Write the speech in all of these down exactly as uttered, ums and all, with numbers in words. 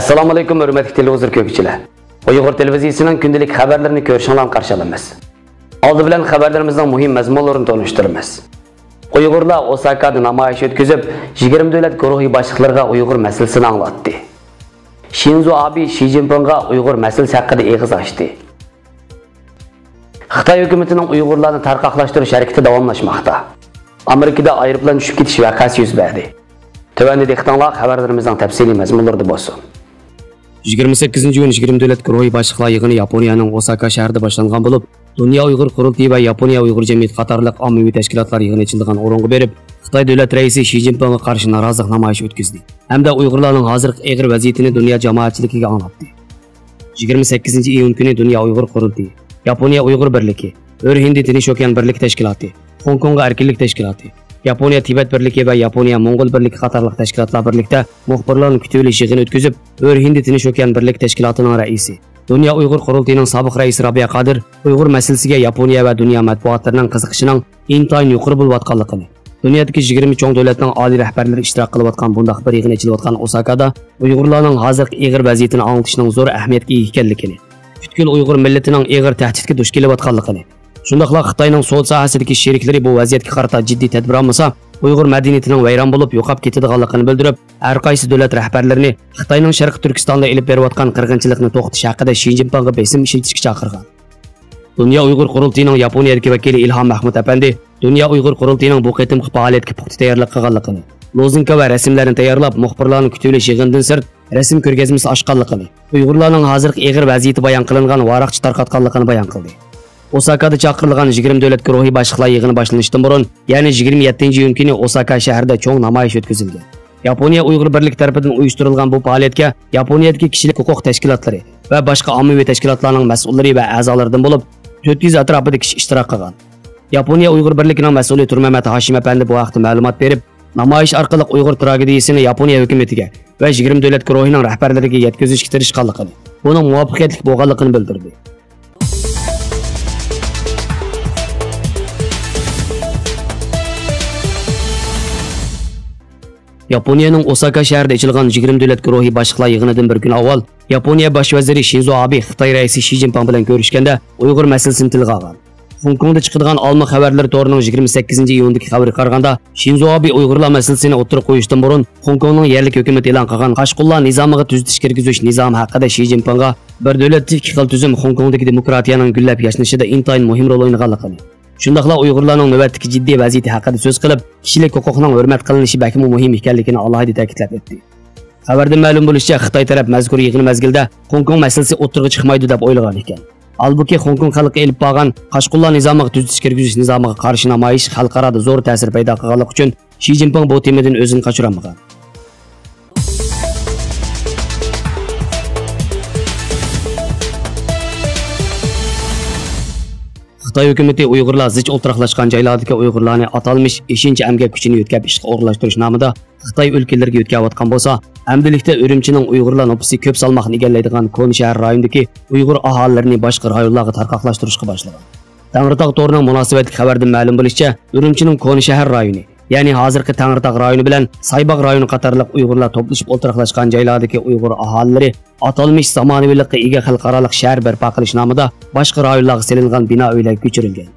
ئەسسالامۇ ئەلەيكۇم، ھۆرمەتلىك تېلېۋىزور كۆرگۈچىلەر. ئۇيغۇر تېلېۋىزىيىسىنىڭ كۈندىلىك خەۋەرلىرىنى كۆرۈشۈڭلارنى قارشى ئالىمىز. ئالدى بىلەن خەۋەرلىرىمىزنىڭ مۇھىم مەزمۇنلىرىنى تونۇشتۇرىمىز. ئۇيغۇرلار ئوساكادا نامايىش ئۆتكۈزۈپ، يىگىرمە دۆلەت گۇرۇھى باشلىقلىرىغا ئۇيغۇر مەسىلىسىنى ئاڭلاتتى. شىنزو ئابې شى جىنپىڭغا ئۇيغۇر مەسىلىسى ھەققىدە ئېغىز ئاچتى. خىتاي ھۆكۈمىتىنىڭ ئۇيغۇرلارنى تارقاقلاشتۇرۇش ھەرىكىتى داۋاملاشماقتا. ئامېرىكىدا ئايروپىلان چۈشۈپ كېتىش ۋەقەسى يۈز بەردى. تۆۋەندە دىققىتىڭلار خەۋەرلىرىمىزنىڭ تەپسىلىي مەزمۇنلىرىدا بولسۇن. يىگىرمە سەككىزىنچى ئىيۇن يىگىرمە دۆلەت گۇرۇھى باشلىقلار يىغىنى ياپونىيەنىڭ ئوساكا شەھىرىدە باشلانغان بولۇپ، دۇنيا ئۇيغۇر قۇرۇلتىيى ۋە ياپونىيە ئۇيغۇر جەمئىيىتى قاتارلىق ئاممىۋى تەشكىلاتلار يىغىن ئېچىلىدىغان ئورۇنغا بېرىپ، خىتاي دۆلەت رەئىسى شى جىنپىڭغا قارشى نارازىلىق نامايىشى ئۆتكۈزدى ھەمدە ئۇيغۇرلارنىڭ ھازىرقى ئېغىر ۋەزىيىتىنى دۇنيا جامائەتچىلىكىگە ئاڭلاتتى. يىگىرمە سەككىزىنچى ئىيۇن كۈنى دۇنيا ئۇيغۇر قۇرۇلتىيى، ياپونىيە ئۇيغۇر بىرلىكى، ھۆر ھىندى تىنچ ئوكيان بىرلىكى تەشكىلاتى، خوڭكوڭغا ئەركىنلىك تەشكىلاتى، ياپونىيە تىبەت بىرلىكى ۋە ياپونىيە موڭغۇل بىرلىكى قاتارلىق تەشكىلاتلار بىرلىكتە مۇخبىرلارنى كۈتۈۋېلىش يىغىنى ئۆتكۈزۈپ، ھۆر ھىندى تىنچ ئوكيان بىرلىكى تەشكىلاتىنىڭ رەئىسى، دۇنيا ئۇيغۇر قۇرۇلتىيىنىڭ سابىق رەئىسى رابىيە قادىر ئۇيغۇر مەسىلىسىگە ياپونىيە ۋە دۇنيا مەتبۇئاتلىرىنىڭ قىزىقىشىنىڭ ئىنتايىن يۇقىرى بولۇۋاتقانلىقىنى، دۇنيادىكى يىگىرمە چوڭ دۆلەتنىڭ ئالىي رەھبەرلىرى ئىشتىراك قىلىۋاتقان بۇنداق بىر يىغىن ئېچىلىۋاتقان ئوساكادا ئۇيغۇرلارنىڭ ھازىرقى ئېغىر ۋەزىيىتىنى ئاڭلىتىشنىڭ زور ئەھمىيەتكە ئىگە ئىكەنلىكىنى، پۈتكۈل ئۇيغۇر مىللىتىنىڭ ئېغىر تەھدىتكە دۇچ كېلىۋاتقانلىقىنى، شۇنداقلا خىتاينىڭ سودا ساھەسىدىكى شېرىكلىرى بۇ ۋەزىيەتكە قارىتا جىددىي تەدبىر ئالمىسا، ئۇيغۇر مەدەنىيىتىنىڭ ۋەيران بولۇپ يوقاپ كېتىدىغانلىقىنى بىلدۈرۈپ، ھەر قايسى دۆلەت رەھبەرلىرىنى خىتاينىڭ شەرقىي تۈركىستاندا ئېلىپ بېرىۋاتقان قىرغىنچىلىقنى توختىتىش ھەققىدە شى جىنپىڭغا بېسىم ئىشلىتىشكە چاقىرغان. دۇنيا ئۇيغۇر قۇرۇلتىيىنىڭ ياپونىيەدىكى ۋەكىلى ئىلھام مەھمۇت ئەپەندى دۇنيا ئۇيغۇر قۇرۇلتىيىنىڭ بۇ قېتىمقى پائالىيەتكە پۇختا تەييارلىق قىلغانلىقىنى، لوزۇنكا ۋە رەسىملەرنى تەييارلاپ، مۇخبىرلارنى كۈتۈۋېلىش يىغىنىدىن سىرت، رەسىم كۆرگەزمىسى ئاچقانلىقىنى، ئۇيغۇرلارنىڭ ھازىرقى ئېغىر ۋەزىيىتى بايان قىلىنغان ۋاراقچە تارقاتقانلىقىنى بايان قىلدى. ئوساكادا چاقىرىلغان يىگىرمە دۆلەت گۇرۇھى باشلىقلار يىغىنى باشلىنىشتىن بۇرۇن، يەنى يىگىرمە يەتتىنچى ئىيۇن كۈنى ئوساكا شەھىرىدە چوڭ نامايىش ئۆتكۈزۈلگەن. ياپونىيە ئۇيغۇر بىرلىكى تەرىپىدىن ئۇيۇشتۇرۇلغان بۇ پائالىيەتكە ياپونىيەدىكى كىشىلىك ھوقۇق تەشكىلاتلىرى ۋە باشقا ئاممىۋى تەشكىلاتلارنىڭ مەسئۇللىرى ۋە ئەزالىرىدىن بولۇپ، تۆت يۈز ئەتراپىدا كىشى ئىشتىراك قىلغان. ياپونىيە ئۇيغۇر بىرلىكىنىڭ مەسئۇلى تۇرمەمەت ھاشىم ئەپەندى بۇ ھەقتە مەلۇمات بېرىپ، نامايىش ئارقىلىق ئۇيغۇر تراگېدىيىسىنى ياپونىيە ھۆكۈمىتىگە ۋە يىگىرمە دۆلەت گۇرۇھىنىڭ رەھبەرلىرىگە يەتكۈزۈشكە تىرىشقانلىقىنى، بۇنىڭ مۇۋەپپەقىيەتلىك بولغانلىقىنى بىلدۈردى. ياپونىيەنىڭ ئوساكا شەھىرىدە ئېچىلغان يىگىرمە دۆلەت گۇرۇھى باشلىقلار يىغىنىدىن بىر كۈن ئاۋۋال ياپونىيە باش ۋەزىرى شىنزو ئابې خىتاي رەئىسى شى جىنپىڭ بىلەن كۆرۈشكەندە ئۇيغۇر مەسىلىسىنى تىلغا ئالغان. خوڭكوڭدا چىقىدىغان ئالما خەۋەرلىرى تورىنىڭ يىگىرمە سەككىزىنچى ئىيۇندىكى خەۋىرىگە قارىغاندا، شىنزو ئابې ئۇيغۇرلار مەسىلىسىنى ئوتتۇرىغا قويۇشتىن بۇرۇن، خوڭكوڭنىڭ يەرلىك ھۆكۈمىتى ئېلان قىلغان قاشقۇنلار نىزامىغا تۈزىتىش كىرگۈزۈش نىزامى ھەققىدە شى جىنپىڭغا بىر دۆلەتتىكى ئىككى خىل تۈزۈم خوڭكوڭدىكى دېموكراتىيەنىڭ گۈللەپ ياشنىشىدا ئىنتايىن مۇھىم رول ئوينىغانلىقىنى، شۇنداقلا ئۇيغۇرلارنىڭ نۆۋەتتىكى جىددىي ۋەزىيىتى ھەققىدە سۆز قىلىپ، كىشىلىك ھوقۇقنىڭ ھۆرمەت قىلىنىشى بەكمۇ مۇھىم ئىكەنلىكىنى ئالاھىدە تەكىتلەپ ئۆتتى. خەۋەردىن مەلۇم بولۇشىچە، خىتاي تەرەپ مەزكۇر يىغىن مەزگىلىدە خوڭكوڭ مەسىلىسى ئوتتۇرىغا چىقمايدۇ دەپ ئويلىغان ئىكەن. ھالبۇكى، خوڭكوڭ خەلقى ئېلىپ بارغان قاشقۇنلار نىزامىغا تۈزىتىش كىرگۈزۈش نىزامىغا قارشى نامايىش خەلقئارادا زور تەسىر پەيدا قىلغانلىقى ئۈچۈن، شى جىنپىڭ بۇ تېمىدىن ئۆزىنى قاچۇرالمىغان. خىتاي ھۆكۈمىتى ئۇيغۇرلار زىچ ئولتۇراقلاشقان جايلاردىكى ئۇيغۇرلارنى ئاتالمىش ئېشىنچە ئەمگەك كۈچىنى يۆتكەپ ئىشقا ئورۇنلاشتۇرۇش نامىدا خىتاي ئۆلكىلىرىگە يۆتكەۋاتقان بولسا، ئەمدىلىكتە ئۈرۈمچىنىڭ ئۇيغۇرلار نوپۇسى كۆپ سالماقنى ئىگىلەيدىغان كونا شەھەر رايونىدىكى ئۇيغۇر ئاھالىلىرىنى باشقا رايونلارغا تارقاقلاشتۇرۇشقا باشلىغان. تەڭرىتاغ تورىنىڭ مۇناسىۋەتلىك خەۋەردىن مەلۇم بولۇشىچە، ئۈرۈمچىنىڭ كونا شەھەر رايونى، يەنى ھازىرقى تەڭرىتاغ رايونى بىلەن سايباغ رايونى قاتارلىق ئۇيغۇرلار توپلىشىپ ئولتۇراقلاشقان جايلاردىكى ئۇيغۇر ئاھالىلىرى ئاتالمىش زامانىۋىلىققا ئىگە خەلقئارالىق شەھەر بەرپا قىلىش نامىدا باشقا رايونلارغا سېلىنغان بىنا ئۆيلەرگە كۆچۈرۈلگەن.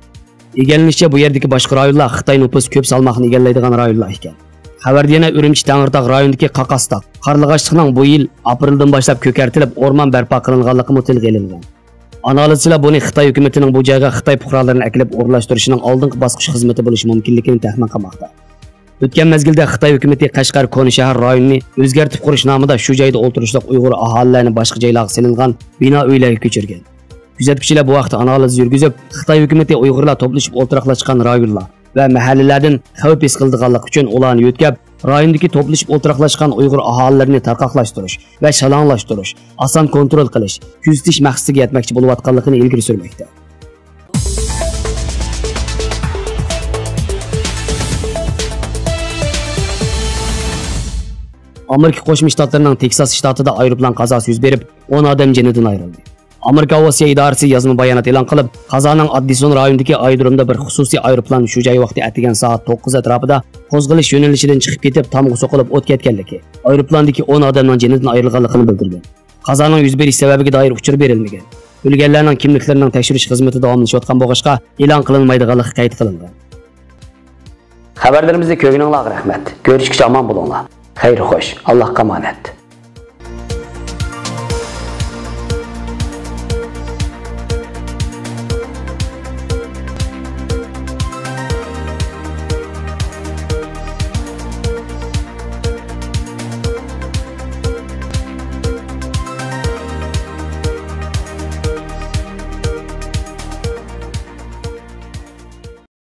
ئىگىلىنىشىچە، بۇ يەردىكى باشقا رايونلار خىتاي نوپۇس كۆپ سالماقنى ئىگىلەيدىغان رايونلار ئىكەن. خەۋەردە يەنە ئۈرۈمچى تەڭرىتاغ رايونىدىكى قاقاستاغ، قارلىغاچلىقنىڭ بۇ يىل ئاپرېلدىن باشلاپ كۆكەرتىلىپ ئورمان بەرپا قىلىنغانلىقىمۇ تىلغا ئېلىنغان. ئانالىزچىلار بۇنى خىتاي ھۆكۈمىتىنىڭ بۇ جايغا خىتاي پۇقرالىرىنى ئەكېلىپ ئورۇنلاشتۇرۇشىنىڭ ئالدىنقى باسقۇچ خىزمىتى بولۇشى مۇمكىنلىكىنى تەخمىن قىلماقتا. ئۆتكەن مەزگىلدە خىتاي ھۆكۈمىتى قەشقەر كونا شەھەر رايونىنى ئۆزگەرتىپ قۇرۇش نامىدا شۇ جايدا ئولتۇرۇشلۇق ئۇيغۇر ئاھالىلەرنى باشقا جايلارغا سېلىنغان بىنا ئۆيلەرگە كۆچۈرگەن. كۆزەتكۈچىلەر بۇ ھەقتە ئانالىز يۈرگۈزۈپ، خىتاي ھۆكۈمىتى ئۇيغۇرلار توپلىشىپ ئولتۇراقلاشقان رايونلار ۋە مەھەللىلەردىن خەۋپ ھېس قىلىدىغانلىقى ئۈچۈن ئۇلارنى يۆتكەپ، رايوندىكى توپلىشىپ ئولتۇراقلاشقان ئۇيغۇر ئاھالىلىرىنى تارقاقلاشتۇرۇش ۋە شالاڭلاشتۇرۇش، ئاسان كونترول قىلىش، كۆزىتىش مەقسىتىگە يەتمەكچى بولۇۋاتقانلىقىنى ئىلگىرى سۈرمەكتە. ئامېرىكا قوشما شتاتلىرىنىڭ تېكساس شتاتىدا ئايروپىلان قازاسى يۈز بېرىپ، ئون ئادەم جېنىدىن ئايرىلدى. ئامېرىكا ئاۋىئاتسىيە ئىدارىسى يازما بايانات ئېلان قىلىپ، قازانىڭ ئاددىسون رايونىدىكى ئايرودرومدا بىر خۇسۇسىي ئايروپىلان شۇ جاي ۋاقتى ئەتىگەن سائەت توققۇز ئەتراپىدا قوزغىلىش يۆنىلىشىدىن چىقىپ كېتىپ، تامغا سوقۇلۇپ ئوت كەتكەنلىكى، ئايروپىلاندىكى ئون ئادەمنىڭ جېنىدىن ئايرىلغانلىقىنى بىلدۈرگەن. قازانىڭ يۈز بېرىش سەۋەبىگە دائىر ئۇچۇر بېرىلمىگەن. ئۆلگەنلەرنىڭ كىملىكلىرىنىڭ تەكشۈرۈش خىزمىتى داۋاملىشىۋاتقان بولغاچقا، ئېلان قىلىنمايدىغانلىقى قەيت قىلىنغان. خەۋەرلىرىمىزنى كۆرگىنىڭلارغا رەھمەت. كۆرۈشكىچە ئامان بولۇڭلار. خەير خوش. ئاللاھقا ئامانەت.